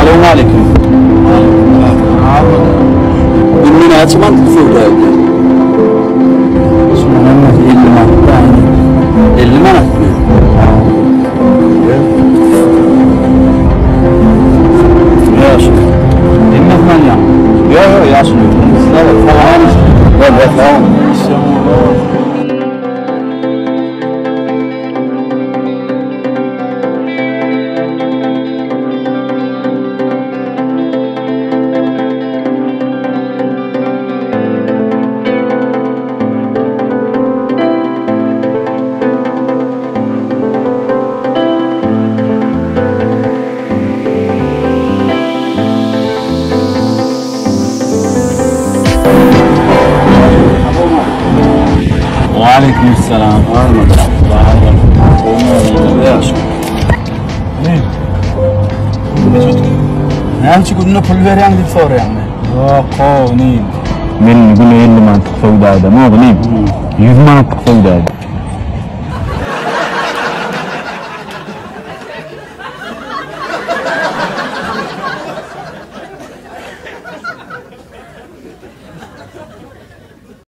Salowmaleýkim. Günde näçe manatlyk söwda edýäň? Şunuň hemmesi 50 manat da. 50 manatmy? Ýaşuly. Hemmesini alýaň. Ýok, ýok, ýaşuly. Sag ol, sag ol. Bolýar, sag ol. Waleýkim salam. Näme üçin günde pul berýäň diýip soraýaň men. Ýok, how, nim. Men güne 50 manatlyk söwda edemok, nim. 100 manatlyk söwda edýän.